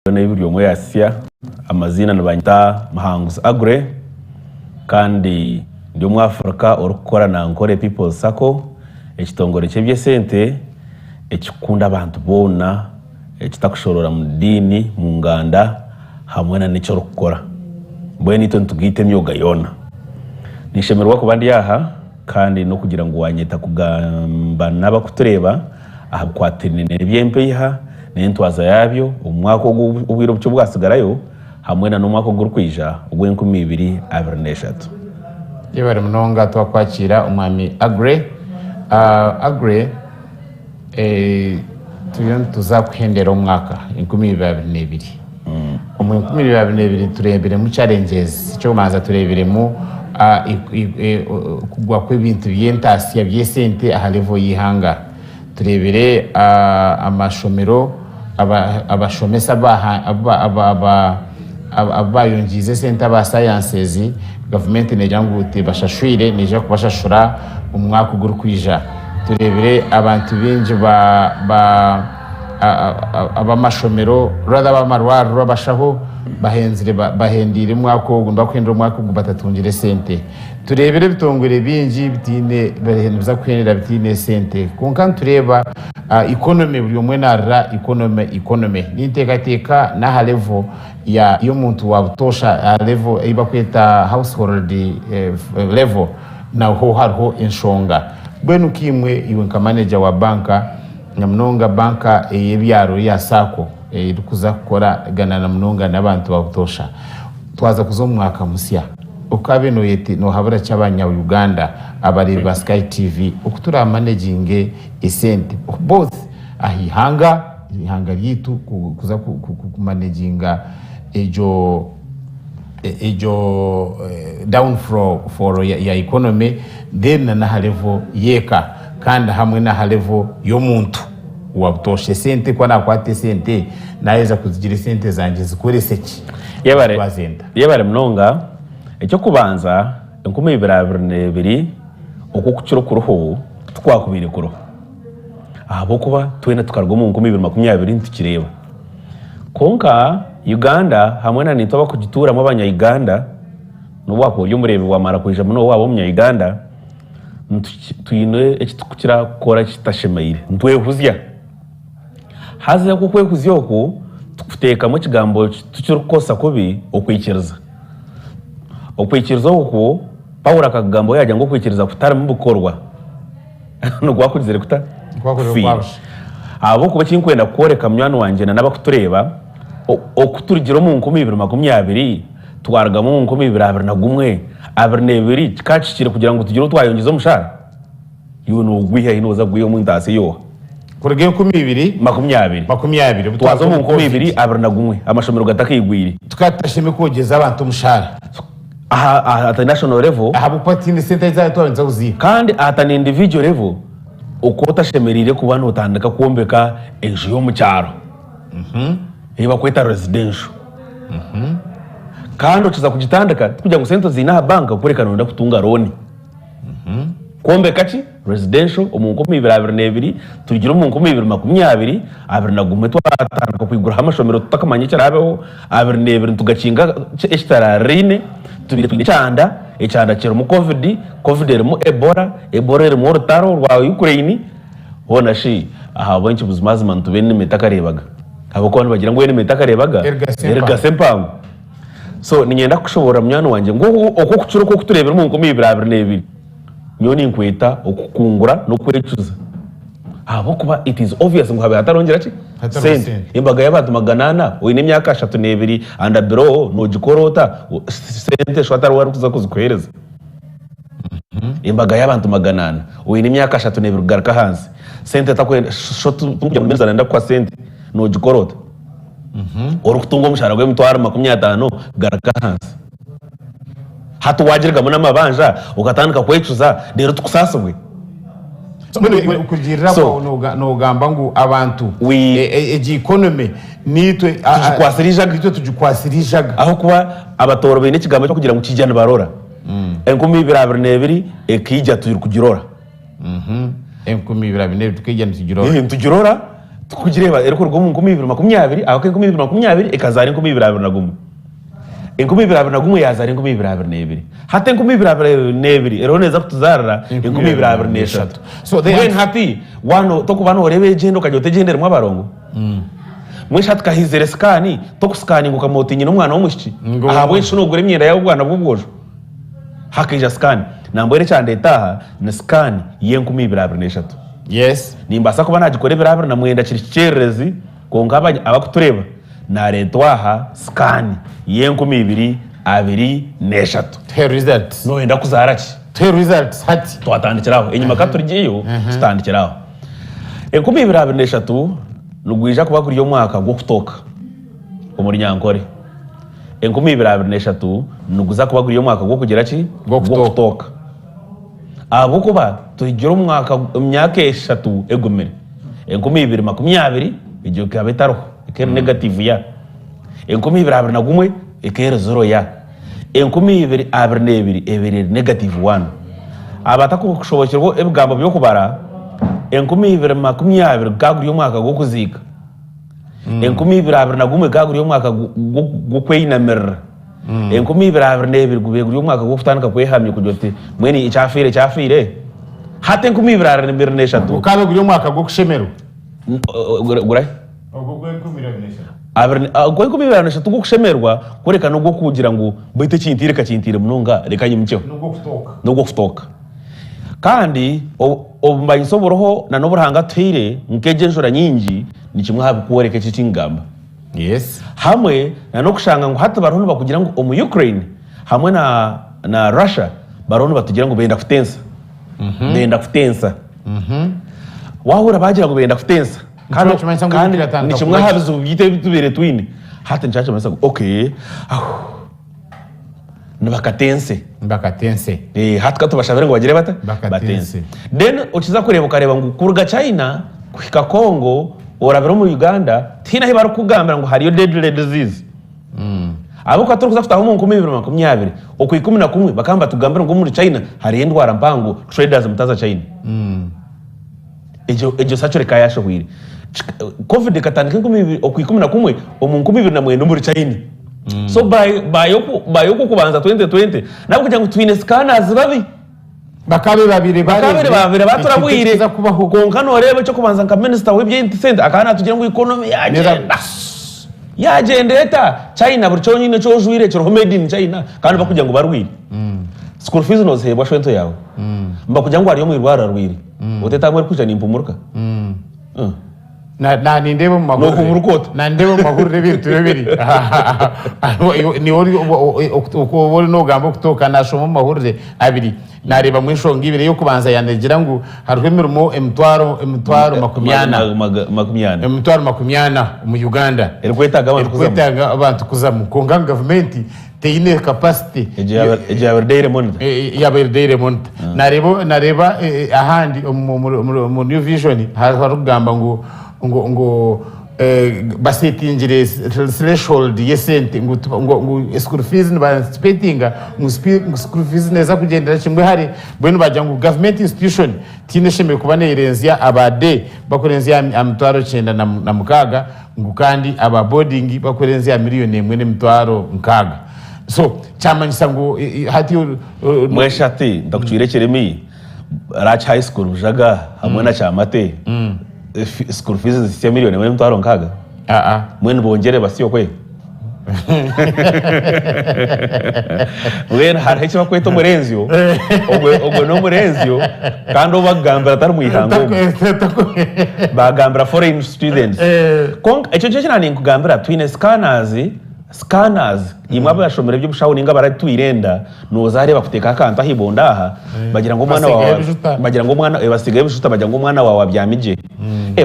Byona ebi buri omwe yaasya, amaziina nibanyeta Muhanguzi Aggrey kandi ndi Omwafrika orikukora na Ankole People's Sacco, ekitongore ky'eby'esente ekikukunda abantu boona, ekitakushoroora mu diini, mu nganda hamwe na n'eki orikukora. Mbwenu itwe nitugaita emyoga yoona. Ninshemererwa kuba ndi aha kandi n'okugira ngu wanyeta kugamba n'abakutureeba aha bikwatiraine n'eby'empiiha n'entwaza yaabyo omu mwaka ogu obwire obukye obwatsigarayo hamwe na n'omwaka ogurikwija ogw'enkumi ibiri 23. Yebare munonga twakwakiira omwami Aggrey. Aggrey turiyo nituza kuhendera omwaka 2022. Omu 2022 tureebiremu challenges, eky'okubanza tureebiremu okugwa kw'ebintu by'entaasya by'esente aha level y'eihanga. Tureebire amashomero abashomesa abu baayongiize esente aba sciences, gavumenti neegira ngu tebashashwire neija kubashashura omu mwaka ogurikwija. Tureebire abantu baingi ba ab'amashomero rather ab'amarwariro abashaho bahenzire bahendeire omwaka ogu nibakuhendera omwaka ogu batatungire esente. Tureebire ebitongore bingi bitaine nibiza kuhendera bitaine esente kwonka nitureeba economy buri omwe naarira economy economy. Ninteekateeka n'aha level ya y'omuntu wa butoosha aha level ei barikweta household level naho hariho enshonga. Mbwenu nkaimwe iwe nka manager wa banka na munonga banka ey'ebyaro eya Sacco erikuza kukoragana na munonga n'abantu ba butoosha, twaza kuza omu mwaka musya okaabe nohabura ki abanya Uganda abareebi ba Sky TV oku turamanaginge esente both aha ihanga, eihanga ryaitu kuza kumanaginga egyo egyo downfall ya economy then na n'aha level y'eka kandi hamwe n'aha level y'omuntu wa butoosha esente ku araakwata esente naaheza kuzigira esente zangye zikorese ki? Yebare, Twazenda. yebare munonga. Eky'okubanza, 2022 oku okukira okuriho tikwakubaire kuriho ahabw'okuba twena tukaruga omu 2020 nitukireeba. Kwonka Uganda hamwe na naitwe abakugituuramu abanya Uganda, n'obu wakuba ori omureebi wamara kwija muno waaba omunya Uganda, twine eki turikukira kukora ekitashemeire, nitwehuzya. Haza okwo okwehuzya okwo tukuteekamu ekigambo tikirikukozesa kubi okwikiriza. Okwikiriza okwo Paulo akakugamba yaagira ngu okwikiriza kutarimu bikorwa nikwakugizire kuta? Kufiire. Ahabw'okuba eki ndikwenda kworeka munywani wangye na n'abarikutureeba, oku turugire omu 2020 twarugamu omu 2021, 22 kikaba kihikire kugira ngu tugire obu twayongyeza omushaara? Iwe noogwiha hi nooza kugwiha omu ntaasa ey'oha? Kuruga enkumi ibiri 20. 20 obu Twaza twaruga omu omu nkumi ibiri Covid. abiri na gumwe amashomero gatakaigwire. Tukaba tutashemereire kwogyeza abantu omushaara. Aha aha at a national level. Ahabw'okuba tihaine sente ezi twaba nituza kuziiha. Kandi at an individual level, oku otashemereire kuba nootandika kwombeka enju y'omu kyaro ei barikweta residential. Kandi okiza kugitandika tikugira ngu sente oziine aha banka kureka nooyenda kutunga looni. Kwombeka ki? Residential omu 2022 turugire omu 2020, 21 twatandika kwiguraho amashomero tutakumanya ekiraabeho, 22 nitugakinga ekitarariine, tubaire twine ekyanda, ekyanda kirimu covid, covid erimu Ebola, Ebola erimu orutaro rwa Ukraine, hoona shi ahabw'enki buzimazima nituba enimi etakareebaga? Ahabw'okuba nibagira ngu enimi etakareebaga erigasa empango. So niinyenda kukushoboorora munywani wangye ngu oku okukira oku okutureebire omu 2022, nyowe ninkweta okukungura n'okwecuza ahabw'okuba it is obvious ngu habaire hatarongyera ki? Sente. Embaga y'abantu 400 oine emyaka 32 and below noogikora ota? Sente sho hatariho arikuza kuzikuheereza. Embaga y'abantu 400 oine emyaka 32 kugaruka ahansi, sente takwenda sho tikugira ngu nayenda kukuha sente, noogikora ota? Orikutunga omushaara gw'emitwaro 50 garuka ahansi. Hati waagirigamu n'amabanja okatandika kwecuza reero tukusaasibwe. Mbwenu iwe okurugiirira So- kwawe nooga- noogamba ngu abantu We- e- e- egi economy niitwe a- a- Tugikwasire eijaga. niitwe tugikwasire eijaga. Ahabw'okuba Abatooro baine ekigambo ekirikugira ngu kiija nibarora. 2022 ekaija turikugirora. 2022 tukaija nitugirora. Nitugirora. Tukugireeba erikuruga omu 2020 ahabw'okuba 2020 ekazaara 2021. 2021 yaazaara 2022. Hati 2022 eriho neeza kutuzaarira 2023. So they Mbwenu hati waaba tokuba nooreeba egyenda okagira oti egyenda erimu abarongo? Mbwenu shi hati kahaizire sikaani tokusikaninga okamanya oti nyine omwana w'omwishiki? Ngu- Ahabw'enki shi noogura emyenda y'obwana bw'obwojo? Hakaija sikaani. Nambwenu ekyandeeta aha ni sikaani y'enkumi ibiri abiri n'eshatu. Yes. Nimbaasa kuba naagikora ebiro 29 kiri kikyererezi, kwonka abarikutureeba naareetwa aha sikaani y'enkumi ibiri abiri n'eshatu. Tuhe results. Nooyenda kuzaara ki? Tuhe results hati. Twatandikira aho. Enyima ka turugyeyo, tutandikire aho. 2023 nigwija kuba guri omwaka gw'okutooka omuri Nyankore. 2023 niguza kuba guri omwaka gw'okugira ki? Gw'okutooka. Ahabw'okuba tuhigire omwaka emyaka eshatu egumire. 2020 egyo ekaba etariho, ekaba eri negative ya. 2021 ekaba eri zero ya. 2022 ebaire eri negative one. Abatakushobokyerwa ebigambo by'okubara, 2020 gukaba guri omwaka gw'okuziika. 2021 gukaba guri omwaka gw'okweyinamirira. 2022 gubaire guri omwaka gw'okutandika kwehamya kugira oti mbwenu ekyafiire kyafiire. Hati 2023. Gukaba guri omwaka gw'okushemerwa. Gurahi? Ogwo ogw'enkumi ibiri abiri n'eshatu. Abiri ogw'enkumi ibiri abiri n'eshatu gw'okushemererwa kureka n'ogw'okugira ngu beitu ekintiire kakintiire munonga reka nyimukyeho. N'ogw'okutooka. N'ogw'okutooka. Kandi obumanyiso oburiho na n'obu Ruhanga atuhaire nk'egyo enjura nyingi ni kimwe aha bikworeka eki ekingamba. Yes. Hamwe na n'okushanga ngu hati bariho nibakugira ngu omu Ukraine hamwe na na Russia bariho nibatugira ngu benda kutensa. Benda kutensa. Wahurira bagira ngu benda kutensa Nikiba nikimanyisa ngu kandi ebintu biratandika ni kimwe aha kuba gye. bizibu byaitu ebi tubaire twine. Hati nikiba nikimanyisa ngu okay nibakatense. Nibakatense. Hati katubashabire ngu bagire bata? Bakatense. Then okiza kureeba okareeba ngu kuruga China kuhika Congo orabire omu Uganda tihaine ahu barikukugambira ngu hariyo deadly disease. Ahabw'okuba turikuza kutaaha omu 2020 okwa 11 bakaba nibatugambira ngu omuri China hariyo endwara mpango traders mutaza China. Egyo egyo sakyura ekaba yashohwire. Covid ekatandika okwa 11 omu 2009 omuri China. So by by oku by okw'okubanza 2020 n'ahabw'okugira ngu twine scanners babi. Bakaba babaire Bakaba bareebire babaire ekintu baturabwire ekikuza kubaho. Kwonka nooreeba eky'okubanza nka minisita w'eby'esente akaba naatugira ngu economy yagyenda. Yagyenda eta? China buri kyonyine eki ojwaire kiriho made in China kandi bakugira ngu barwaire. School fees nooziheebwa shwento yaawe. Nibakugira ngu ari omu irwariro arwaire. Oteetaaga erikwija nimpumuruka. Na- na nindeeba omu mahurire Noohumuruka ota? Na nindeeba omu mahurire ebintu bibiri niwe ori oku ori noogamba okutooka naashoma omu mahurire abiri naareebamu enshonga ibiri ey'okubanza yanegira ngu hariho emirimo emitwaro emitwaro 40 40. Emitwaro 40 omu Uganda Erikwetaaga abantu kuzamu. Erikwetaaga abantu kuzamu kwonka ngu gavumenti teine capacity. Egyo yaba egyo yaba eri Daily Monitor. Yaba eri Daily Monitor. Nareeba nareeba ahandi omu omu New Vision harikugamba ngu ngu ngu basetingire threshold y'esente ngu ngu school fees niba anticipatinga ngu school fees neeza kugyendera kimwe hare mbwenu bagira ngu government institution tihaine eshemereire kuba neerenzya aba day bakurenzya aha mitwaro 96 ngu kandi aba boarding bakurenzya aha miriyoni emwe n'emitwaro 60. So kyamanyisa ngu hati. Mbwenu shi hati ntakucwire ekirimi, Raaki High School Bujaga hamwe na Kyamate, school fees nizihitsya miriyoni emwe n'emitwaro 60? Aa. Mbwenu bongyere basye okwe? Mbwenu hariho eki barikweta omurenzyo, ogwe ogwe n'omurenzyo kandi ou bakugambira tari mu ihanga omwo. Bagambira foreign students. Kwonka ekyo nikyo eki naaninkugambira, twine scanners, scanners, imwe abashomire eby'obushaho nainga abaratwire enda, nooza hariya bakuteekaho akantu aha ibondo aha, bagira ngu omwana Basiigaho waawe, ebijuta. bagira ngu omwana, basiigaho ebijuta bagira ngu omwana waawe abyami gye.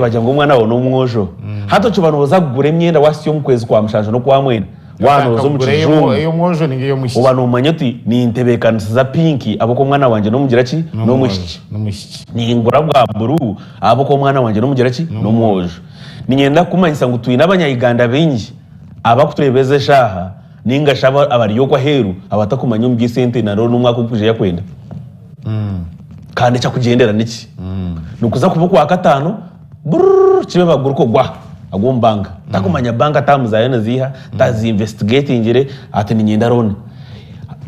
Bagira ngu omwana waawe n'omwojo. Hati okiba nooza kugura emyenda waahitsya omu kwezi kwa mushanju n'okwa mwenda, waaba nooza omu Kugura kijungu, ey'omwojo ninga ey'omwishiki. oba noomanya oti nintebeekanisiza pinki ahabw'okuba omwana wangye n'omugira ki? N'omwishiki. N'omwishiki. Ningura bwa buruu ahabw'okuba omwana wangye n'omugira ki? N'omwojo. Niinyenda kukumanyisa ngu twine Abanya-Uganda baingi abarikutureeba ezi eshaaha nainga shi abari okwo aheeru abatakumanya omu by'esente na n'omwaka ogurikwija yakwenda. Kandi ekyakugyendera niki? Nikuza kuba okwakataano. Brrrr kibe baguruka ogwa agw'omu banka. Takumanya banka terms zaayo niziiha, tazi investigatingire, ati niinyenda loan.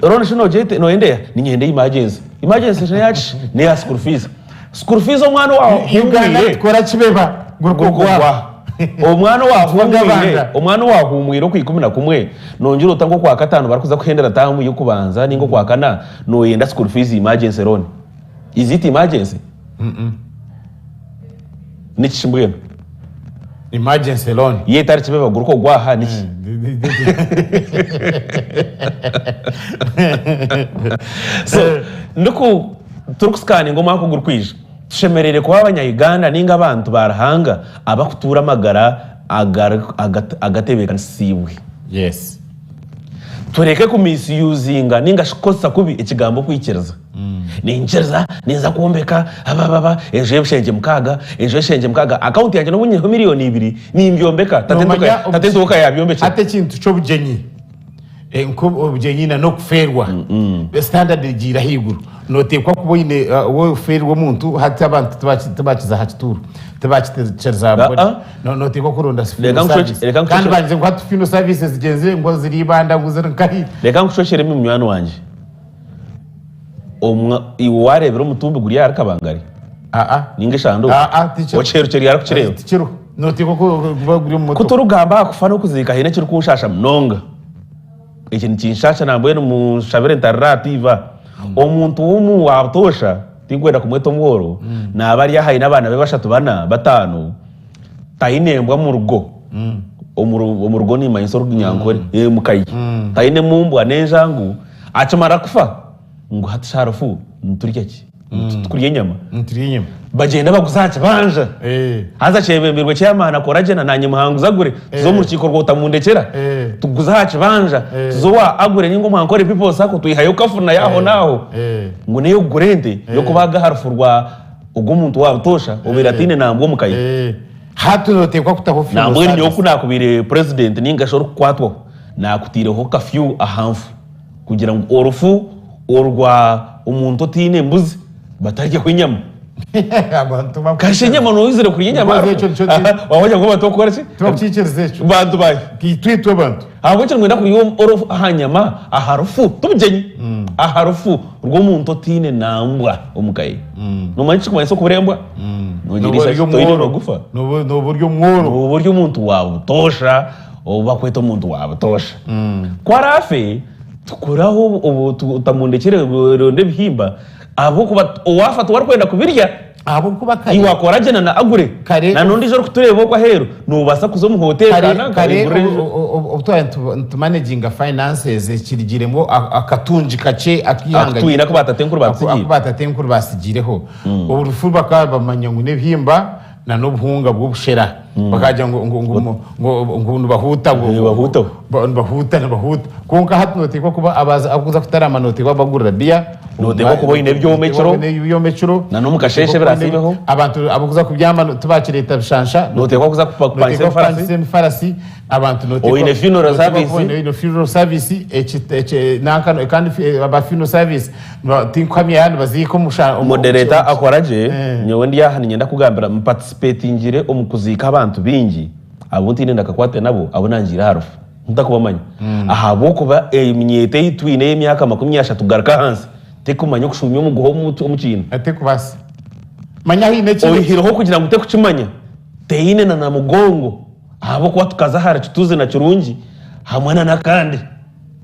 Loan shi nogyete noyenda eha? Niinyenda emergency. Emergency shi neyaki shi? Neya school fees. School fees omwana Uganda owaahumwire nitukora kibeba guruka guruka ogwa. ogwa. Omwana owaahumwire Tubagabanda. omwana owaahumwire Okwaikumi-na-kumwe nongyera ota nk'Okwakataano barikuza kuhendera taamu y'okubanza ninga Okwakana noyenda school fees emergency loan. Is it emergency? Niki mbwenu? Emergency loan. Ye etari kibeba guruka ogwaha niki? So ndiku turikusikaninga omwaka ogurikwija tushemereire kuba abanya Uganda ninga abantu ba Ruhanga abakutuura amagara agatebekanisiibwe. Yes. Tureke ku misusinga ninga shi kukozesa kubi ekigambo okwikiriza. Niinyikiriza ninza kwombeka abababa enju y'ebishengye mukaaga, enju y'ebishengye mukaaga, akawunti yangye n'obu nyineho miriyoni ibiri nimbyombeka Noomanya tate entuuka yabyombekire. Hati ekintu ky'obugyenyi nk'obugyenyi na n'okufeerwa standard egiire ahaiguru. Nooteekwa kuba oine waaba ofeerwa omuntu hati abantu tibakiza aha kituuro, tibakikiriza aha body. Nooteekwa kuronda funeral service. Kandi bangize ngu hati funeral services zigyenzire ngu ziri Ibanda ngu ziri nkahi. Reka nkushwekyeremu munywani wangye. Omwa, iwe waareebire omutumbi guri ahari Kabangari? Aa. Ninga eshanduuku? Aa, tikiriho. Okyeru kyeri arikukireeba? Tikiriho. Nooteekwa kuba guri omu Ku motoka. turikugamba aha kufa n'okuziika haine ekirikunshasha munonga. Eki nikinshasha nambwenu munshabire ntarira aha tiivi aha. Omuntu w'omu wa butoosha, tinkwenda kumweta omworo, naaba ari aha aine abaana be bashatu, bana, bataano, taine mbwa omu rugo. Omu rugo nimanyisa orunyankore, omu ka ye. Tainemu mbwa n'enjangu. Akimara kufa ngu hati shi harufu niturya ki? Titukurya enyama? Niturya enyama. Bagyenda baguza aha kibanja. Haza kyebembirwe chairman akora gye na nanye muhanguzi agure tuze omu rukiiko rwa otamundekyera tuguze aha kibanja tuze owa agure ninga omu Ankole People Sacco twihayo kafuna y'aho n'aho ngu n'ey'okugura ente y'okubaaga aha rufu rwa ogwo omuntu wa butoosha obaire ataine nambwa omu ka ye. Hati noteekwa kutaho funeral Nambwenu nyowe service. ku naakubaire president ninga shi orikukwatwaho Naakutaireho kafyu aha nfu kugira ngu orufu orwa omuntu otaine mbuzi bataryaho enyama. Abantu baku- Kasha enyama noizire kurya enyama Because ekyo nikyo Aha, wagira ngu abantu bakukora ki? Tibakukikiriza ekyo. Bantu bahi? Itwe itwe abantu. Ahabw'enki nimwenda kurya orufu aha nyama aha rufu tibugyenyi aha rufu rw'omuntu otaine nambwa omu ka ye. Nomanya ekirikumanyisa okubura embwa? Nogira Noba eishazi ori toine omworo. nogufa. Noba ori omworo. Oba ori omuntu wa butoosha. Obu bakweta omuntu wa butoosha. Ku araafe, tukuraho obu otamundekyere ronda ebihimba ahabw'okuba owaafa tiwe arikwenda kubirya. Ahabw'okuba kare. Iwe akora gye na na agure. Kare. Na n'ondiijo orikutureeba okwo aheeru, noobaasa kuza omu hoteeri Kare, kananka kare oyigurire enju. obu twaba nitumaneginga finances ekirugiremu akatungi kakye ak'eihanga Aku twine aku baatatenkuru baatutsigiire. Aku baatatenkuru baatsigiireho. Orufu bakaba bamanya ngu n'ebihimba. na n'obuhunga bw'obushera bakagira ngu ngu ngu ngu ngu nibahuuta ngu Nibahuutaho. ba- nibahuuta nibahuuta kwonka hati noteekwa kuba abaza abakuza kutarama noteekwa kubagurira biya Noteekwa kuba oine ebyoma ekiro. Noteekwa kuba oine ebyoma ekiro Na n'omu kasheeshe Noteekwa kuba oine- ebirasiibeho. abantu abakuza kubyama no- tibakireeta bishansha Noteekwa kuza kupangisa Noteekwa emifarasi. kupangisa emifarasi abantu noteekwa Oine funeral noteekwa kuba service. oine oine funeral service eki eki nanka kandi aba funeral service Tinkuhamya yaaba nibaziika omu sha- omu- Moderator akora gye, Eh. nyowe ndi aha niinyenda kugambira mpatisipetingire omu kuziika abantu baingi abu ntaine na kakwate nabo abu nangiire aha rufu ntakubamanya ahabw'okuba eminyeeto ei twine ey'emyaka 30 kugaruka ahansi tekumanya okushuumya omuguha omu omu kiina. Tekubaasa. Manya haine ekindi. Oihireho kugira ngu tekukimanya, teine na na mugongo ahabw'okuba tukaza ahari Kituzi na Kirungi hamwe na n'akandi.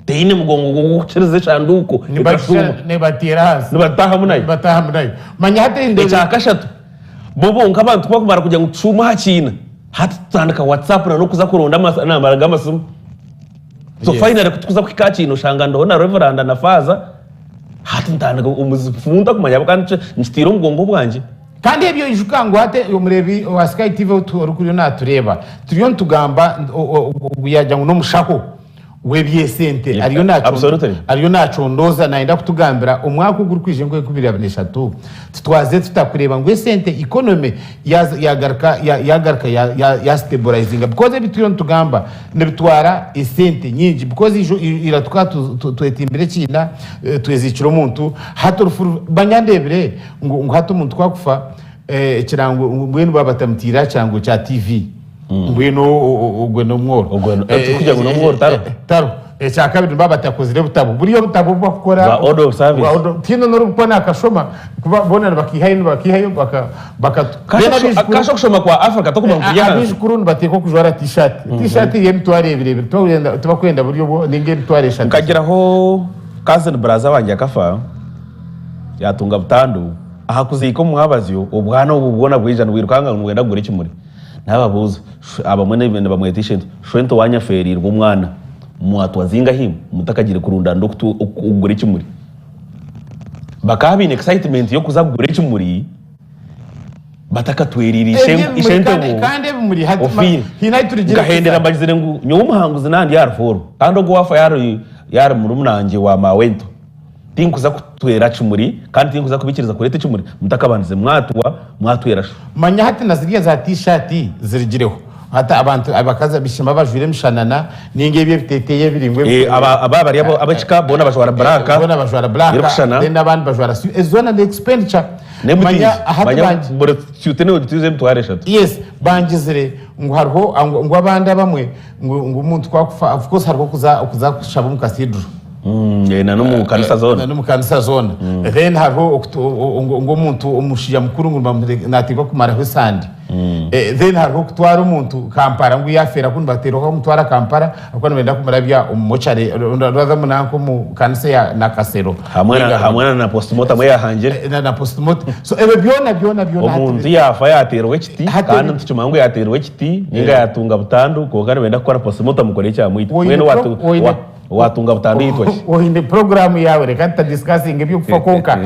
Teine mugongo gw'okukiriza eshanduuko ekashuuma. Nibateera ahansi. Nibataahamu nayo. Nibataahamu nayo. Manya hati ndeebe. Ekya kashatu, bo bonka abantu ku bakumara kugira ngu tushuume aha kiina, hati tutandika WhatsApp na n'okuza kuronda amanamba g'amasimu. So Yes. finally ku tukuza kuhika aha kiina oshanga ndiho na Reverand na Faaza, hati ntandika omuzifu ntakumanya ahabw'okuba nkitiire omugongo bwangye. Kandi ebyo ijuka ngu hati omureebi owa Sky TV orikuriyo naatureeba, turiyo nitugamba ogu yaagira ngu n'omushaho. w'eby'esente ariyo Absolutely. ariyo nacondooza nayenda kutugambira omwaka ogurikwija enkumi 2023 tutwaze tuta kureeba ngu esente economy yaza- yagaruka ya- yagaruka ya- ya- ya stabilizinga because ebi turiyo nitugamba nibitwara esente nyingi because ijo i- ira tukaba tu- tu- twetimbire ekiina eh, twezikire omuntu hati orufu ru- banyandebire ngu ngu hati omuntu ku akufa. Ekirango ngu mbwenu baaba batamutiire aha kirango kya TV mbwenu ogwe n'omworo. Ogwe tikugira ngu n'omworo tariho. Tariho. Ekyakabiri nibaba batakozire butabo. Buriya obutabo obu bakukora. Bwa order of service. Bwa order, tihaine n'orikuba naakashoma kuba boona nibakiihayo nibakiihayo baka baka Then abaijukuru. Kasha okushoma kwa Africa tokumanya ngu kuri ahansi. Abaijukuru nibateekwa kujwara t-shirt. T-shirt y'emitwaro ebiri ebiri tibakwenda tibakwenda buri obwo ninga emitwaro eshatu. Nkagiraho cousin brother wangye akafa yatunga butandu. Aha kuziika omu mwabazyo, obwana obu bwona bwaija nibwirukanga ngu nibwenda kugura ekimuri. Naababuuza, abamwe nibamweta ishento, Shwento waanyu afeereirwe omwana, mwatwa zingahi mutakagiire kurundaanira okugura ekimuri? Bakaba baine excitement y'okuza kugura ekimuri batakatwereire ishento ngu ofiire. Nkahendera mbagizire ngu nyowe omuhanguzi nandi ahari fooro kandi ogwo owaafa yaari murumuna wa maawento. Tinkuza kutwera kimuri, kandi tinkuza kubaikiriza kureeta ekimuri mutakabandize mwatwa, mwatwera sho. Manya hati na ziriya za T-shirt zirigireho. Hati abantu abakazi abishima bajwire emishanana ninga ebyo ebiteteyi ebiringwa ebi. Eh, aba aba bari abo ab'ekika boona bajwara black. Boona bajwara black. Erikushushana. Then abandi bajwara suit. Ezo zoona ni expenditure. N'embuti Manya hati manya bangi. buri suit noogituuza emitwaro eshatu. Yes, bangizire ngu hariho ngu abandi abamwe ngu ngu omuntu ku akufa of course hariho okuza okuza kushaba omu cathedral. Na n'omu kanisa zoona. Na n'omu kanisa zoona. Then hariho okutu- o- o- ngu ngu omuntu omushaija mukuru ngu nibamuhe- naateekwa kumaraho esande. Then hariho okutwara omuntu Kampala ngu yaafeera kunu nibateeraho kumutwara Kampala ahabw'okuba nibenda kumurabya omu mochari rather munanka omu kanisa eya Nakasero. Hamwe na hamwe na postmortem eyahangire. Na na postmortem. So ebyo byona byona byona hati Omuntu yaafa yaateerwa ekiti Hati kandi nitukimanya ngu yaateerwa ekiti ninga yaatunga butandu kwonka nibenda kukora postmortem kureba ekyamwita. Oine Mbwenu pro- watu- oine- wa- Waatunga butandu yaitwa ki? Oine puroguraamu yaawe reka tutadisikasinga eby'okufa kwonka.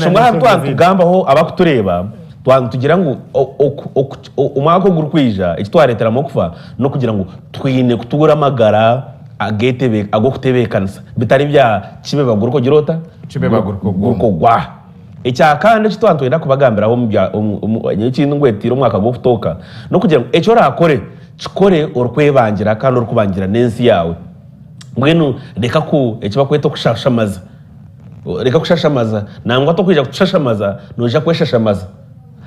Kimwe aha bi twatugambaho abarikutureeba, twaba nitugira ngu omwaka ogurikwija eki twareeteramu okufa n'okugira ngu twine kutuura amagara ag'okutebeekanisa bitari bya kibe baguruka ogira ota? Kibe baguruka ogwa. Guruka ogwa. Ekya kandi eki twaba nitwenda kubagambiraho nyowe ekindi ngwetiire omwaka gw'okutooka n'okugira ngu eki oraakore Kikore orikwebangira kandi orikubangira n'ensi yaawe. Mbwenu reka ku eki barikweta okushashamaza. Reka kushashamaza. Nangwa tokwija kutushashamaza, noija kweshashamaza.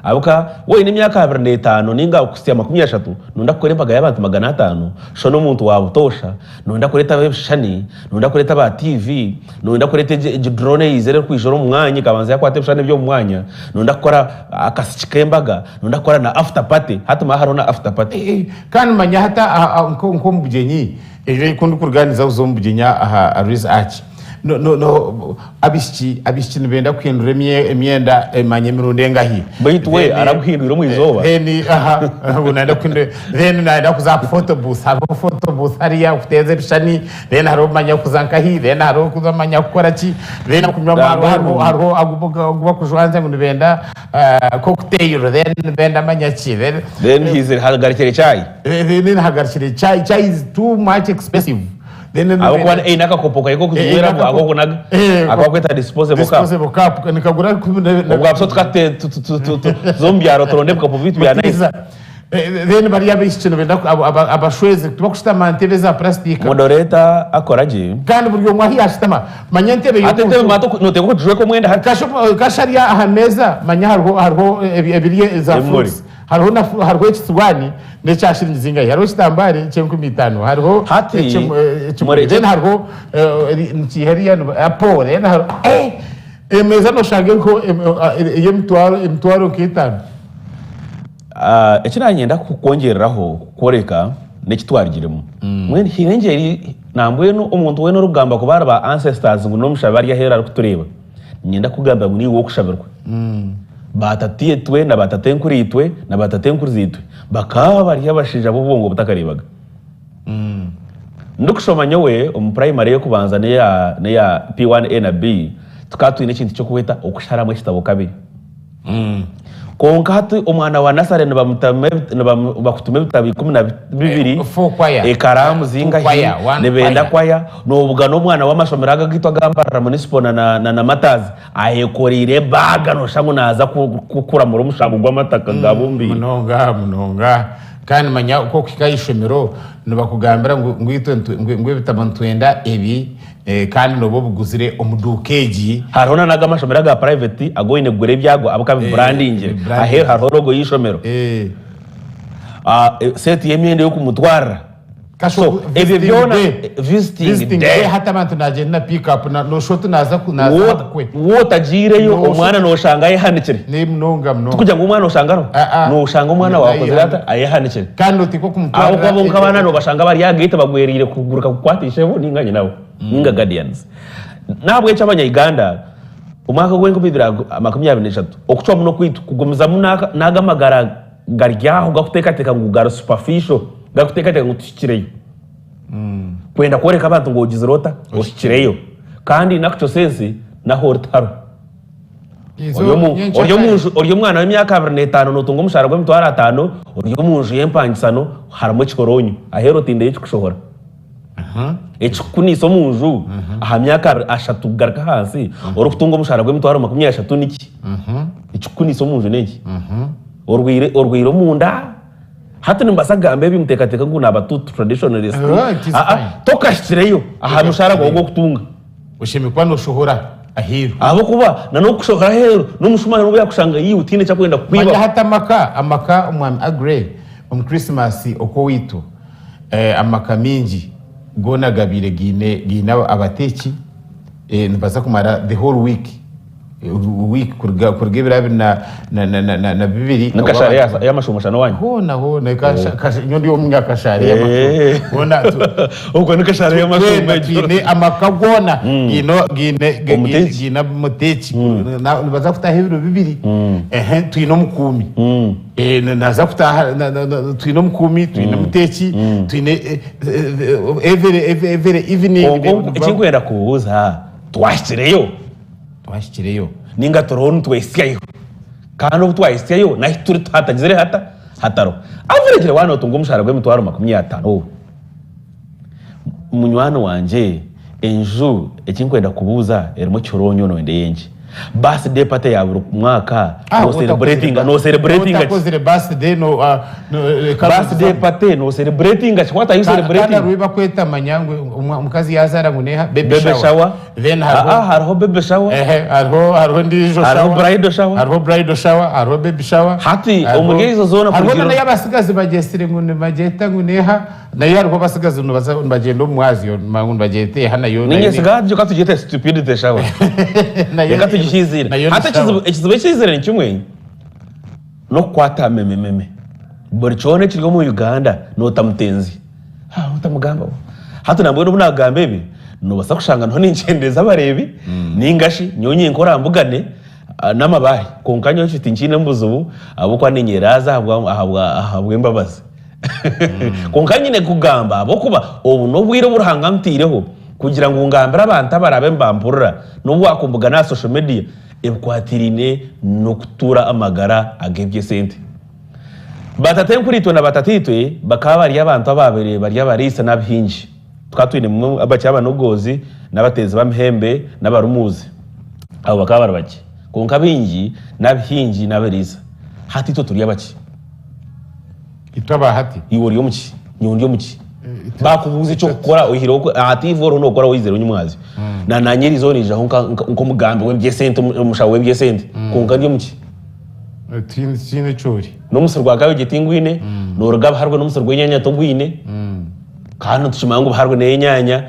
Ahabw'okuba waaba oine emyaka abiri n'etaano nainga kuhitsya makumi ashatu, noyenda kukora embaga y'abantu magana ataano, shusha n'omuntu wa butoosha, noyenda kureeta ab'ebishushani, noyenda kureeta aba tiivi, Noyenda kureeta egi drone eizire erikwija omu mwanya ekabanza yakwata ebishushani eby'omu mwanya, noyenda kukora akasiki k'embaga, noyenda kukora na after party, hati manya hariho na after party. Kandi manya hati nk'omu bugyenyi, ejo ku ndikuruga niza kuza omu bugyenyi aha Rwizi Arch, abaishiki abaishiki nibenda kuhindura emyenda manya emirundi engahi. Beitu we araguhindwire omu izooba. Then aha ngu nayenda kuhindura then nayenda kuza aha photo booth, hariho photo booth hariya kuteeza ebishushani. Then hariho manya kuza nkahi, then hariho kuza manya kukora ki, then kunywa amaarwa hariho hariho agu agu bakujwanzya ngu nibenda cocktail then nibenda manya ki then Then haizire hagarukire chai. Then hagarukire chai, chai is too much expensive. Then Ahabw'okuba eine akakopo kaye k'okunyweramu ak'okunaga aku bakweta disposable cup. Disposable cup nikagura Obwa busa tukate tuze omu byaro turonde ebikopo byaitu bya nice. Then bariya abaishiki nibenda abashwezi tibakushutama aha ntebe eza purasitika. Moderator akora gye. Kandi buri omwe ahu yashutama manya entebe Hati entebe y'omuntu. Noteekwa kugijweka omwenda hati. Kasha ari aha meeza manya hariho hariho ebiri za fruits hariho na hariho ekisuwaani n'ekya shiringi zingahi hariho ekitambare ky'enkumi itaano hariho Hati ekimuri then hariho nikiiha eriya apo then hariho eh emeeza noshanga eriho ey'emitwaro emitwaro nk'etaano. Eki naanyenda kukwongyereraho kukworeka n'eki twarugiremu. Mbwenu haine engyeri nambwenu omuntu weena orikugamba kuba ari ba ancestors ngu n'omushabe ari aheeru arikutureeba, niinyenda kukugambira ngu niiwe w'okushabirwa. Baatataitwe na baatatenkuriitwe na baatatenkurizaitwe bakaba bari abashaija b'obwongo butakareebaga. Ndikushoma nyowe omu purayimari ey'okubanza n'eya n'eya P1 A na B, tukaba twine ekintu ky'okweta okusharamu ekitabo kabiri. Kwonka hati omwana wa nasare nibakutuma ebitabo 12, ekaraamu zingahi, nibenda kwaya, nobugana omwana w'amashomero aga agaitu aga Mbarara Municipal na Martyrs ayekoreire ebaaga noshusha ngu naaza kuramura omushango gw'amataka gabumbiire. Munonga munonga. Kandi manya ku okuhika aha ishomero nibakugambira ngu ngu itwe nitu- ngu ngu ebitabo nitwenda ebi eh, kandi nooba obiguzire omu duuka egi. Hariho na n'ago amashomero aga private agu oine kugura ebyago ahabw'okuba bibrandingire. Bibrandingire. Aheeru hariho logo y'eishomero. Seeti y'emyenda ey'okumutwarira. Kasho, So, ebyo visiting byona day. visiting Visiting day day. hati abantu nagyenda na pick up na noshusha oti naza ku- naza aha bukwe. Wotagiireyo Noshusha omwana oti- noshanga ayehanikire. Ni munonga munonga. Tikugira ngu omwana oshanga ariho. Ah, ah. Noshanga omwana wawe akozire ata? Ayehanikire. Kandi noteekwa Aho kumutwarira kuba bonka abaana nobashanga bari aha gate bagwereire kuguruka kukwata ishebo ninga nyinabo ninga guardians. Nahabwekyo abanya Uganda omwaka ogw'enkumi ibiri 23 okucwamu n'okwaitu kugumizamu n'aga amagara gari aho gakuteekateeka ngu gari superficial, gakuteekateeka ngu tuhikireyo. Kwenda kworeka abantu ngu ogizire ota? Ohikireyo. Kandi in actual sense n'ahu ori tihariho. Ori omu, ori omu nju, ori omwana w'emyaka 25 nootunga omushaara gw'emitwaro ataano, ori omu nju y'empangisano harimu ekihoroonyo. Aheeru otindeyo ekikushohora. Ekikukuniisa omu nju aha myaka ashatu kugaruka ahansi, orikutunga omushaara gw'emitwaro 30 niki? Ekikukuniisa omu nju n'enki? Orwaire orwaire omunda? Hati nimbaasa kugamba ebi muteekateeke ngu naaba too traditionalist. Oh, it is Aa, fine. tokashikireyo aha mushaara gwawe ogw'okutunga. Oshemereire kuba nooshohora aheeru. Ahabw'okuba na n'okushohora aheeru, n'omushumaani n'obu yaakushanga iwe tihaine eki arikwenda Manya kukwibaho. hati amaka, amaka omwami Aggrey, omu Christmas okw'owaitu, eh, amaka maingi goona gabaire gaine gaine abateeki, eh, nibaza kumara the whole week. Week kuruga kuruga ebiro abiri na na na na na na bibiri Ni kashare ya- y'amashumushano wanyu? hoona hoona kasha- kasha- nyowe ndi omunyakashare y'amashumo Eh. hoona tu- Ogwo ni kashare y'amashumo twena egyo. twine amaka goona giine giine gi- Omuteeki. giine omuteeki Na- nibaza kutaaha ebiro bibiri Ehe, twine omukuumi Eh, na- naza kutaaha na- na- na- twine omukuumi twine omuteeki twine eh, eh, every every every evening Kwonka ekinkwenda kubuuza twahikireyo? Twahikireyo. Ninga turiho nitwehitsyayo. Kandi obu twahitsyayo n'ahi turi hatagizire hata? Hatariho. Average waaba nootunga omushaara gw'emitwaro 50, munywani wangye enju eki ndikwenda kukubuuza erimu ekihoronyo nooyenda ey'enki? Birthday party ya buri mwaka noosereburetinga noosereburetinga ki? Otakozire birthday no Birthday party noosereburetinga ki? What are you Kandi celebrating? hariho ebi bakweta manya ngu omukazi yaazaara ngu neeha? Baby Baby shower. shower. Then hariho Aa, hariho baby shower. Ehe, hariho hariho endiijo Hariho shower. bridal shower. Hariho bridal shower, hariho baby shower. Hati Hariho- omuri ezo zoona hariho kurugiirira- na n'ey'abasigazi bagyetsire ngu nibagyeta ngu neeha nayo hariho abasigazi nibaza nibagyenda omu mwazyo ngu nibagyeta eha nayo nayo Ninye ni- siga hati reka tugyete stupidity shower. nayo Reka tugihiizire. nayo ni Hati ekizibu shower. ekizibu ekiizire ni kimwe n'okukwata memememe. Buri kyona ekiri omu Uganda noota mutenzi. Ha, otamugambaho. Hati nambwenu obu naagamba ebi, noobaasa kushanga ndiho ninkyendeeza abareebi, nainga shi nyowe nyenka orambugane ah, n'amabaare. Kwonka nyowe ekyo tinkiinemu buzibu ahabw'okuba niinyeraaza ahabwa ahabwa ahabw'embabazi. Kwonka nyine kugamba ahabw'okuba obu n'obwire obu Ruhanga antaireho kugira ngu ngambire abantu abaraabe nibampurira, n'obu waakumbugana aha social media, ebikwatiraine n'okutuura amagara ag'eby'esente. Baatatenkuriitwe na baatataitwe bakaba bari abantu abaabaire bari abariisa n'abahingi. Tukaba twinemu bakye abanogoozi n'abateezi b'amahembe n'abarumuuzi. Abo bakaba bari bakye. Kwonka abaingi n'abahingi n'abariisa. Hati itwe turi abakye. Itwe aba hati. Iwe ori omu ki? Nyowe ndi omu ki? Baakubuuza eky'okukora oihireho hati iwe oriho nookora waizire onyimwazyo. Na naanye eriizooba niijaho nk'omugambi w'eby'esente, omushaho w'eby'esente. Kwonka ndi omu ki? Tihaine eki ori. N'omusiri gwa kabegi tingwine, nooruga buharwe n'omusiri gw'enyaanya togwine, kandi nitukimanya ngu buharwe n'enyaanya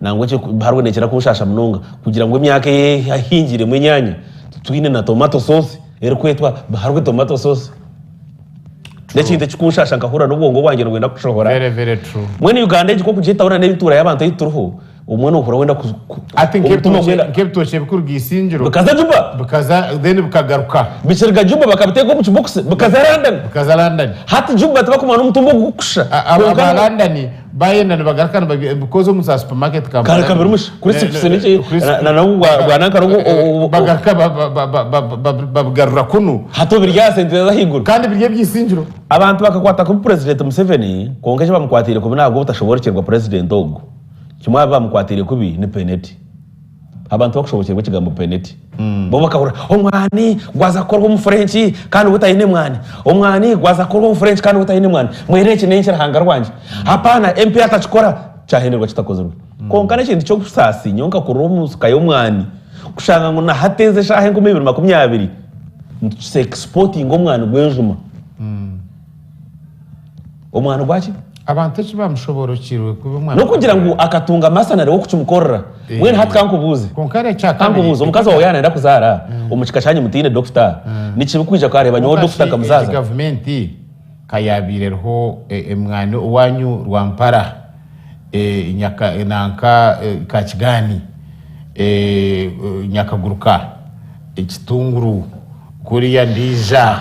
nangwa ekyo buharwe neekira kunshaasha munonga kugira ngu emyaka ei ehingiremu enyaanya titwine na tomato sauce erikwetwa buharwe tomato sauce. N'ekintu ekikunshaasha nkahurira n'obwongo bwangye nibwenda kushohora. Very very true. Mbwenu Uganda egi ku orikugyetaho na n'entuura y'abantu ei turiho, Obumwe nohurira wenda ku ku Ati omutima nk'ebitookye gwenda nk'ebitookye ebikuruga Isingiro bikaza Juba bikaza then bikagaruka bikiriga Juba bakabiteeka omu kibokisi bikaza London bikaza London. hati Juba tibakumanya n'omutumba ogukusha A- aba kwonka aba London bayenda nibagaruka nibabi because omu za supermarket kare Kampala kabirimu shi ne- crisps ne- niki crisp na na nabwo bwa bwa nanka nobwo o- o- bagaruka ba- ba- ba- ba- ba- ba- babigarura kunu hati obirya aha sente z'ahaiguru kandi biri eby'Isingiro. Abantu bakakwata kubi Purezidenti Museveni kwonka eki bamukwatiire kubi nabwo obutashoboorokyerwa Purezidenti ogu. Kimwe aha bi bamukwatiire kubi ni peneti. Abantu bakushobokyerwa ekigambo peneti. Bo bakahurira omwani gwaza kukorwa omu French kandi gutaine mwani, omwani gwaza kukorwa omu French kandi gutaine mwani, mbwenu eki n'enki Ruhanga rwangye? Hapaana MP atakikora kyahenderwa kitakozirwe. Kwonka n'ekintu ky'obusaasi nyowe nkakurira omu nsika y'omwani kushanga ngu na hati ezi eshaaha 2020 nituexportinga omwani gw'enjuma. Omwani gwaki? Abantu eki bamushoborokiirwe kuba omwani N'okugira ngu akatunga masanare w'okukimukorera. Mbwenu hati kankubuuze. Kwonka hariho ekya kabiri. Kankubuuze, omukazi waawe yaaba nayenda kuzaara, omu kika kyanyu mutaine dokita, ni kibi kwija akareeba nyowe Kwonka dokita shi egi nkamuzaaza? gavumenti ka yaabaire eriho emwani owaanyu Rwampara, Nyaka nanka Kakigaani, Nyakaguruka, Kitunguru, kuriya ndiija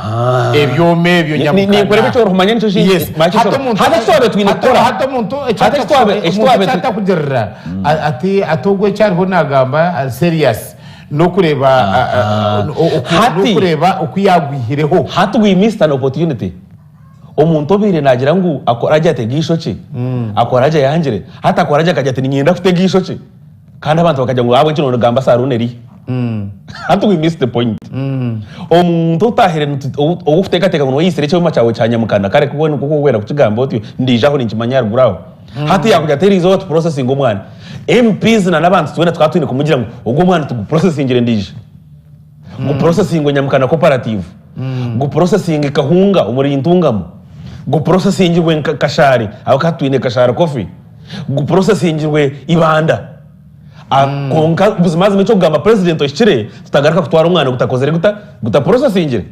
ebyoma ebyo Ni- nyamukana. Ninkureba eki orikumanya nikyo ki- Yes. manya eki Hati ori- omuntu- Hati eki twabaire twine hati- kukora. hati omuntu eki Hati eki twabaire- eki omuntu twabaire eki twi- atakugirira a- ati ati ogwo eki ariho nagamba ari serious n'okureeba a- a- o- oku- Hati- n'okureeba oku yagwihireho. Hati we missed an opportunity. Omuntu obaire nagira ngu akora gye atega eishokye, akora gye ayangire, hati akora gye akagira ati niinyenda kutega eishokye. Kandi abantu bakagira ngu ahabw'enki noogamba saruuni erihi? Hati we missed the point. Omuntu otahire ou orikuteekateeka ngu niwe yaitsire ekyoma kyawe kya nyamukana kare ku nikwo orikwenda kukigamba otyo ndiija aho ninkimanya aharuguru aho. Hati yaakugira ati eriizooba tupurosesinge omwana. MPs na n'abantu twena tukaba twine kumugira ngu ogu omwana tugupurosesingyere ndiija. Gupurosesinge Nyamukana Cooperative. Gupurosesinge Kahunga omuri Ntungamo. Gupurosesingyirwe Kashari ahabw'okuba hati twine Kashari Coffee. Gupurosesingyirwe Ibanda. Kwonka buzimazima eky'okugamba purezidenti ohikire tutagaruka kutwara omwana gutakozire guta? Gutapurosesingire.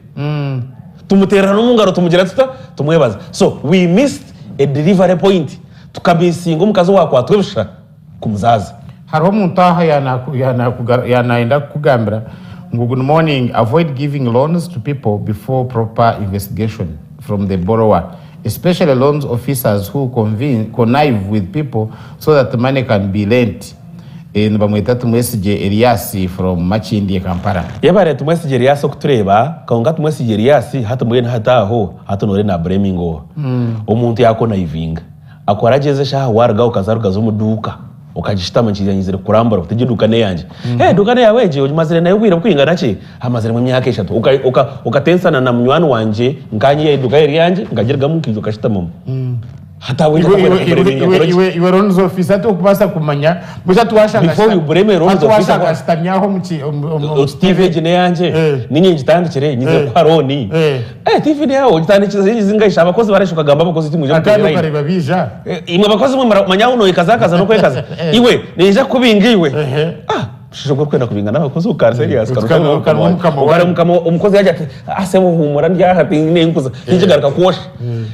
Tumuteerera n'omu ngaro tumugira tuta? Tumwebaza. So we missed a delivery point. Tukamisinga omukazi owaakwatwa ebisha kumuzaaza. Hariho omuntu aha yaaba nayenda kukugambira ngu good morning, avoid giving loans to people before proper investigation from the borrower, especially loans officers who connive with people so that money can be lent. Nibamweta Tumwesigye Elias from Makindye, Kampala. Yebare Tumwesigye Elias okutureeba, kwonka Tumwesigye Elias hati mbwenu hati aho hati noore na blaminga oha? Omuntu yakonaivinga akora gye ezi eshaaha warugaho okaza rugaza omu duuka okagishutama nkiija nyizire kukurambura oti egi eduuka n'eyangye. Hey eduuka n'eyaawe egi ogimazire nayo obwire bukwingana ki? Amaziremu emyaka eshatu. Okatensana na munywani wangye nkanye eduuka eri eyangye nkagirugamu nkaija okashutamamu. Hati ahabw'enki Iwe, atakwenda iwe, kublaminga iwe, nkore ki? iwe, iwe loans officer tokubaasa kumanya busha twashanga Before you blame a loans hati officer, washanga ashutamyaho aho omu ki- omu- omu- omu Oti TV egi n'eyangye Eh. ninye ngitandikire nyizire Eh. kuha looni. Eh. Eh, TV n'eyawe ogitandikire zingaisha abakozi barashusha okagamba abakozi oti mwije Kandi muteere layini. okareba bija. Eh, imwe abakozi mwe manya ahu noyekazakaza n'okwekaza. Eh. Iwe ninyija kukubinga iwe. Ehe. Ah, omushaija ogwo orikwenda kubinga n'abakozi okari serious Uti karusha kanwa- kanwa mukama Okare wanyu. mukama omukozi yagira ati ah sebo humura ndi aha tinyine nkuza tinkigaruka kwosha.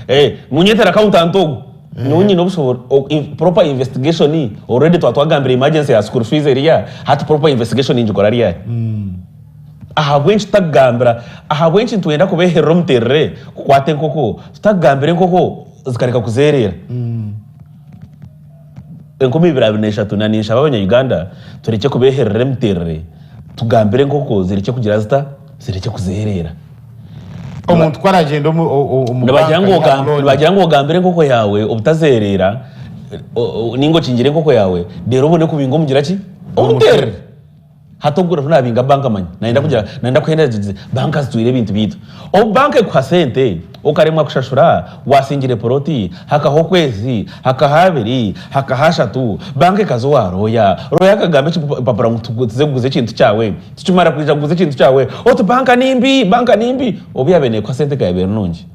Eh, munyetere accountant ogwo. Nyowe nyine obushoboro proper investigation already twaba twagambire emergency ya school fees eriya hati proper investigation ningikora ryari? Ahabw'enki tutakugambira ahabw'enki nitwenda kubeherera omuterere kukwata enkoko tutakugambira enkoko zikareka kuzereera? 2023 na ninshaba abanya Uganda turekye kubeherera emiterere tugambire enkoko zirekye kugira zita? Zirekye kuzereera. Omuntu ku aragyenda omu o- omu Nibagira banka ngu yihamu ogam- looni. nibagira ngu ogambire enkoko yaawe obutazereera o- o- ninga okingire enkoko yaawe reero obone kubinga omugira ki? Omuterere. Hati ogwo oriho nabinga banka manya nayenda kugira nayenda kuhendera gye banka zitwire ebintu byaitu. Obu banka ekuha sente okaremwa kushashura wasingire poloti hakaha okwezi, hakaha abiri, hakaha ashatu, banka ekaza owa looya, looya akagamba ekipapura ngu tuze kuguza ekintu kyawe, tukimara kwija kuguza ekintu kyawe oti banka nimbi, banka nimbi, obu yabaire nekuha sente eka yabaire eri nungi.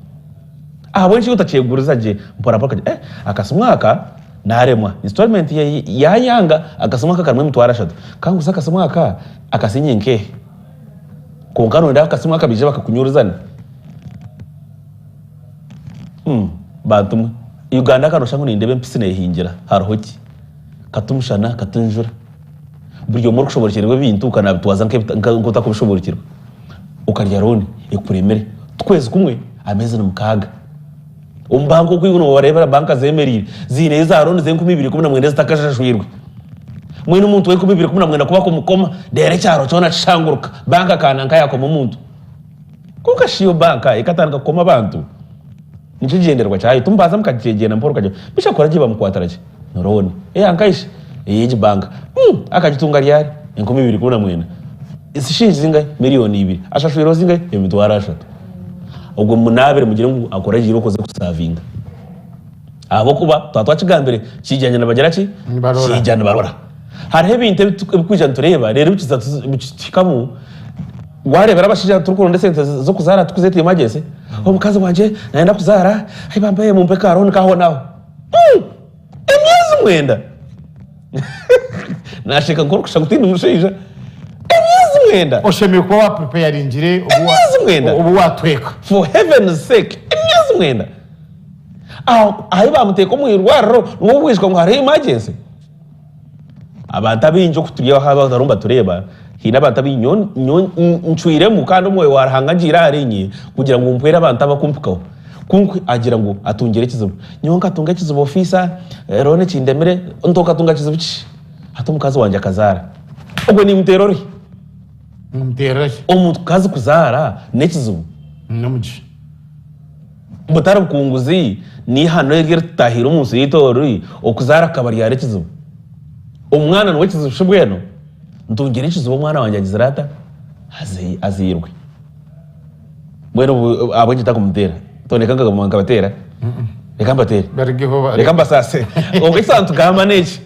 Ahabw'enki otakyeguriza gye mpora mpora okagira eh akasimu aka naremwa installment yayanga akasimu aka karimu emitwaro ashatu kanguze akasimu aka akasinye nkehe kwonka noyenda akasimu aka baije bakakunyurizane bantu mwe Uganda ka noshusha ngu nindeba empisi nehingira hariho ki kati omushana kati enjura buri omwe orikushoborekyerwa ebintu kanabitwaza nk'otakubishoborekyerwa okarya looni ekuremire okwezi kumwe ameezi ni mukaaga. Omu banka oku iwe noobareebera banka zeemereire ziineyo za looni z'enkumi ibiri ikumi na mwenda ezitakashashwirwe. Mbwenu omuntu w'enkumi ibiri ikumi na mwenda ku bakumukoma reero ekyaro kyona kishanguruka banka kaana nka yaakoma omuntu. Kwonka shi yo banka ekatandika kukoma abantu? Nikyo kigyendererwa kyayo. Timubaasa mukagyegyenda mpora okagira oti, Bishop akora gye bamukwatira ki? Ni looni. Eya nkaishe? Ey'egi banka. Akagitunga ryari? 2019. Shingi zingahi? Miriyoni ibiri. Ashashwireho zingahi? Emitwaro ashatu. Ogwo munaabire mugire ngu akoragiire okuza kusavinga. Ahabw'okuba twaba twakigambire, kiija nibagira ki? Nibarora. Kiija nibarora. Hariho ebintu ebikwija nitureeba reero bikiza bikituhikamu, wareebera abashaija turikuronda esente z'okuzaara turikuzeeta emergency, omukazi wangye nayenda kuzaara, ai bambe mumpe ka loan k'ahonaaho. Emyezi mwenda! Naasheka nk'orikushusha ngu tiindi mushaija. Emyezi mwenda! Oshemereire kuba wapreparingire Emyezi mwenda! obu watweka. For heaven's sake, emyezi mwenda! Aho ahi baamuteeka omu irwariro niho obwijuka ngu hariho emergency? Abantu abaingi oku turi aha abariho nibatureeba, haine abantu abu nyowe nyowe ncwiremu kandi Omwoyo wa Ruhanga agiire ahariinye kugira ngu mpwere abantu abakumpikaho. Kwonka agira ngu atungire ekizibu. Nyowe nkatunga ekizibu ofiisa, looni ekindemire, nti okatunga kizibu ki? Hati omukazi wangye akazaara. Ogwo nimuteera oruhi? Nimuteera ki? Omukazi kuzaara n'ekizibu? N'omugisha. Butari bukunguzi n'eihano eri eritutahiire omu nsi yaitu ori, okuzaara kukaba ryari ekizibu. Omwana niwe kizibu shi mbwenu? Ntungire ekizibu omwana wangye agizire ata? Azairwe. Mbwenu obu ahabw'enki ntakumuteera? Tondeka nkaguma nkabateera? Reka mbateere. Barugeho ba- Reka mbasaase. Kwonka eki nitugamba n'eki,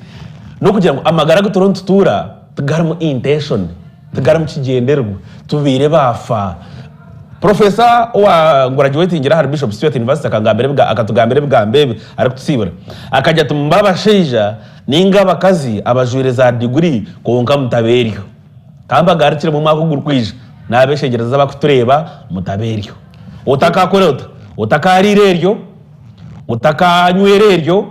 n'okugira ngu amagara agu turiho nitutuura tigarimu intention, tigarimu kigyendererwa, tubaire baafa. Professor owa ngurajuwetingire ahari Bishop Stuart University akangambira ebiga akatugambira ebigambo ebi arikutusiibura. Akagira ati mube abashaija ninga abakazi abajwaire za diguri kwonka mutabe eryo. Ka mbagarukiremu omwaka ogurikwija naabeshengyereza abarikutureeba mutabe eryo. Otakakora ota? Otakariira eryo, otakaanywera eryo,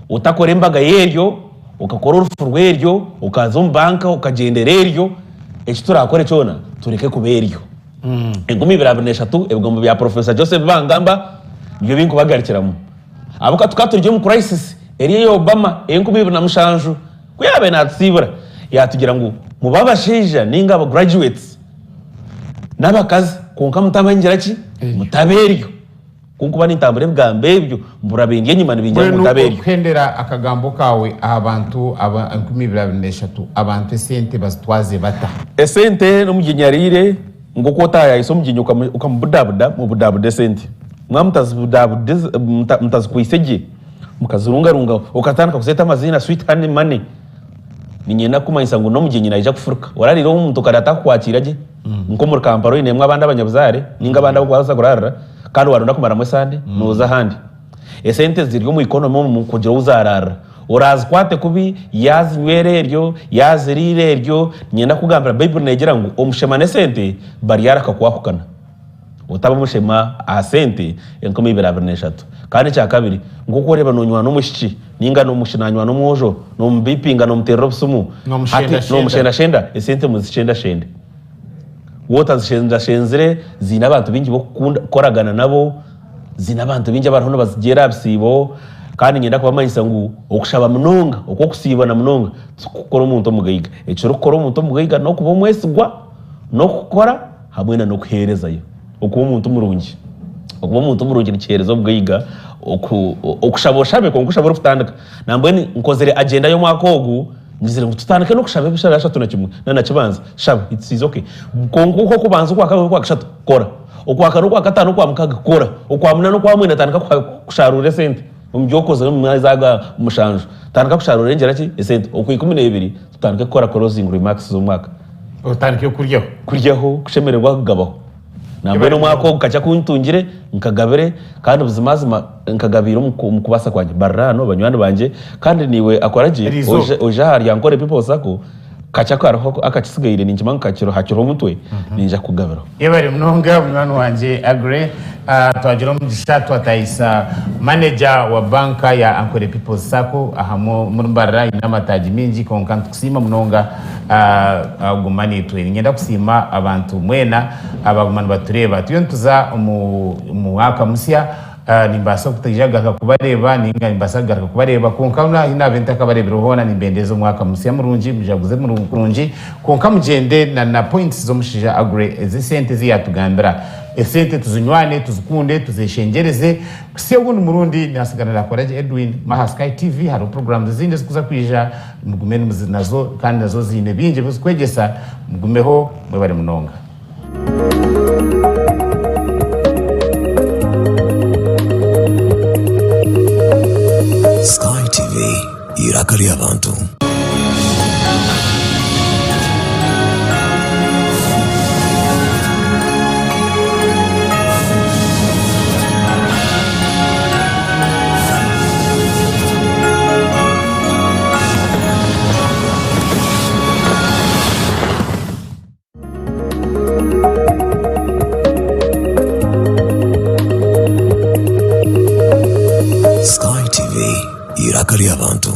otakora embaga y'eryo, okakora orufu rw'eryo, okaza omu banka okagyendera eryo, eki turakore kyona tureke kuba eryo. 2023 ebigambo bya Professor Joseph Bangamba nibyo binkubagarukiramu. Ahabw'okuba tukaba turi omu crisis eri eya Obama ey'enkumu ibiri na mushanju ku yaabaire naatusiibura yaatugira ngu mube abashaija ninga aba graduates n'abakazi kwonka mutabangira ki? Mutaba eryo. Ku nkuba nintambura ebigambo ebyo mpurira bindi enyima nibingira ngu Mbwenu ntaba eryo. okuhendera akagambo kaawe aha bantu aba 2023, abantu esente bazitwaze bata? Esente n'omugyenyi ariire nk'oku otaayaayisa omugyenyi okamubudabuda, mubudabude esente. Mwaba mutazikwitse gye, mukazirungarunga, okatandika kuzeeta amaziina sweet honey money, niinyenda kukumanyisa ngu n'omugyenyi naija kufuruka. Orariire ow'omuntu kare atakukwakiira gye, nk'omuri Kampala oinemu abandi abanyabuzaare nainga abandi abu orikubaasa kuraarira, kandi waaronda kumaramu esande, nooza ahandi. Esente ziri omu economy omu kugira ou zaaraarira. Oraazikwate kubi, yaazinywera eryo, yaaziriira eryo, niinyenda kukugambira Baiburi neegira ngu omushema n'esente baryareka kwahukana. Otaba omushema aha sente 2023. Kandi ekyakabiri, nk'oku oreeba nonywana omwishiki ninga omwishiki nanywana omwojo, nomubipinga nomuterera obusimu, hati nomushendashenda, esente muzishendashende. Waaba otazishendashenzire, ziine abantu baingi b'okukoragana nabo, ziine abantu baingi abariho nibazigyera aha bisiibo, kandi niinyenda kubamanyisa ngu okushaba munonga, okw'okusiiba na munonga tikukukora omuntu omugaiga. Ekirikukora omuntu omugaiga n'okuba omwesigwa, n'okukora. Hamwe na n'okuheerezayo. Okuba omuntu murungi. Okuba omuntu murungi nikiheereza obugaiga. Oku, okushaba oshabe kwonka oshabe orikutandika. Nambwenu nkozire agenda y'omwaka ogu, ngizire ngu tutandike n'okushaba ebishare ashatu na kimwe na na kibanza. Shaba, it's is okay. Kwonka okw'okubanza, okwakabiri, okwakashatu, kora. Okwakana, okwakataano, okwamukaaga, kora. Okwamunaana, okwamwenda tandika kuha kusharuura esente omu by'okozire omu mwezi aga mushanju. Tandika kusharuura engira ki? Esente. Okwikumineebiri tutandike kukora closing remarks z'omwaka. Otandike kuryaho. Kuryaho, kushemererwa kugabaho. Nambwenu omwaka ogu kakye aku ntungire nkagabire kandi buzimazima nkagabiire omu kubaasa kwangye. Bariraano, banywani bangye kandi naiwe akora gye Eriizooba. oije aha Ryankore People Sacco kakye akariho akakitsigaire ninkimanya ngu kakiriho hakiriho omutwe niinyija kukugabiraho. Yebare munonga munywani wangye Aggrey. Twagira omugisha twatahisa manager wa banka ya Ankole People's Sacco aha muri Mbarara eine amataagi mingi kwonka nitukusiima munonga guma naitwe. Niinyenda kusiima abantu mwena abaguma nibatureeba. Turiyo nituza omu mwaka musya Nimbaasa kutaija kugaruka kubareeba nainga nimbaasa kugaruka kubareeba kwonka ahu naabaire ntakabareebire hoona nimbendeza omwaka musya murungi, mujaguze kurungi kwonka mugyende na na points z'omushaija Aggrey ez'esente ezi yaatugambira. Esente tuzinywane, tuzikunde, tuzeshengyereze. Kuhitsya ogundi murundi, nasigara nakora gye Edwin. Maha Sky TV hariho programs ezindi ezikuza kwija, mugume nazo kandi nazo ziine bingi ebizikwegyesa. Mugumeho, mwebare munonga. Sky TV, eiraka ry'abantu. Sky TV, eiraka ry'abantu.